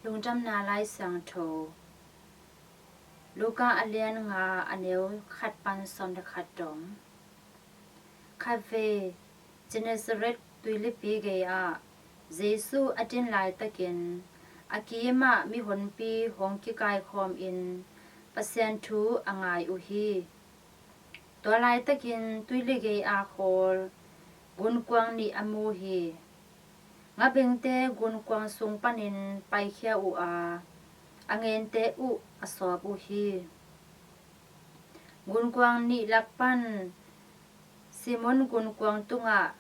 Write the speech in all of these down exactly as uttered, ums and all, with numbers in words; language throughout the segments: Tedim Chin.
Lungdamna Lai Siangtho, Luka a lian nga, a neu khat pan sawm le khat dong. Khatvei Gennesaret tuilipi gei-ah Jesu a din laitakin a kimah mihonpi hong kikaikhawmin Pasian thu a ngai uh hi. Tua laitakin tuili gei-a khawl gunkuang nih a mu hi. Ngabengte gunkuang sung panin paikhia uh a, a ngente uh a sawp uh hi. Gunkuang nih lak pan Simon gunkuang tungah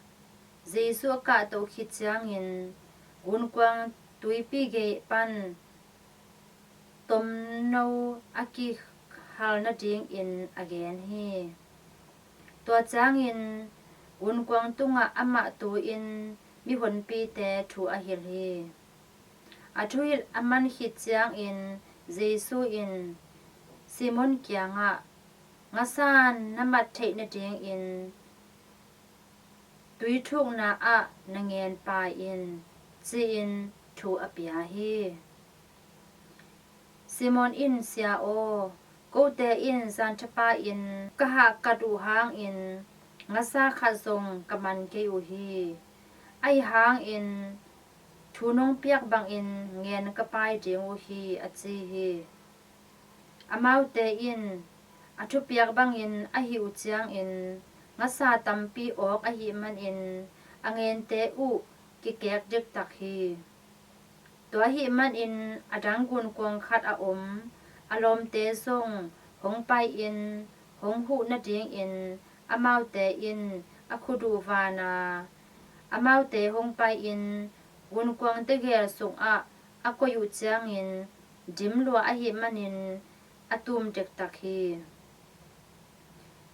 Jesu a kahtoh khit ciangin gunkuang tuipi gei pan tomno a kihal nadingin a gen hi. Tua ciangin gunkuang tungah amah tu-in mihonpite thu a hilh hi. A thuhilh a man khit ciangin Jesu in Simon kiangah, "Ngasa na mat theih nadingin tui thukna ah na ngen pai in," ci-in thu a pia hi. Simon in, "Sia aw, kote in zanthapai-in ka hahkat uh hangin ngasa khat zong ka man kei uh hi. Ahi hangin thu nong piak bangin ngen ka pai ding uh hi," a ci hi. Amaute in, "A thupiak bangin a hih uh ciangin ngasa tampi awk ahih manin a ngente uh kikek diktak hi. Tua ahih manin a dang gunkuang khat a om a lawmte zong hong pai-in hong huh nadingin amaute in a khut uh van a, amaute hong pai-in gunkuang tegel sungah a koih uh ciangin dim lua ahih manin a tum dektak hi."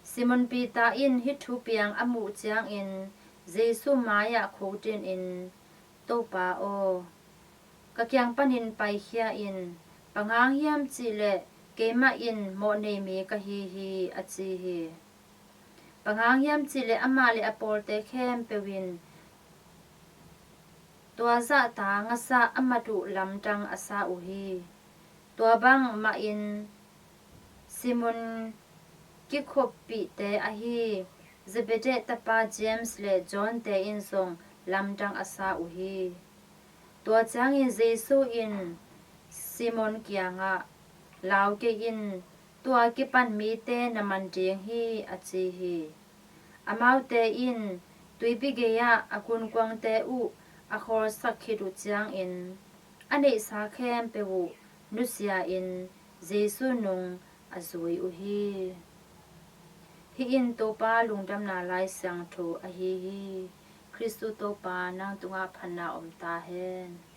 Simon Peter in hih thupiang a muh ciangin Jesu mai-ah khukdin in, "Topa aw, ka kiang panin paikhia in, bang hang hiam cihleh keimah in mawhnei mi ka hi hi," a ci hi. Bang hang hiam cihleh amah le a pawlte khempeuh in tua zahta ngasa a mat uh lamdang a sa uh hi. Tua bang mahin Simon kikhoppihte ahi Zebedee tapa James le John-te in zong lamdang a sa uh hi. Tua ciangin Jesu in Simon kiangah, "Lau kei in, tua kipan mite na man ding hi," a ci hi. Amaute in tuipi gei-ah a gunkuangte uh a khawlsak khit uh ciangin a neihsa khempeuh uh nusia-in Jesu nung a zui uh hi. Hih in Topa Lungdamna Lai Siangtho ahi hi. Khristu Topa nang tungah phatna om ta hen.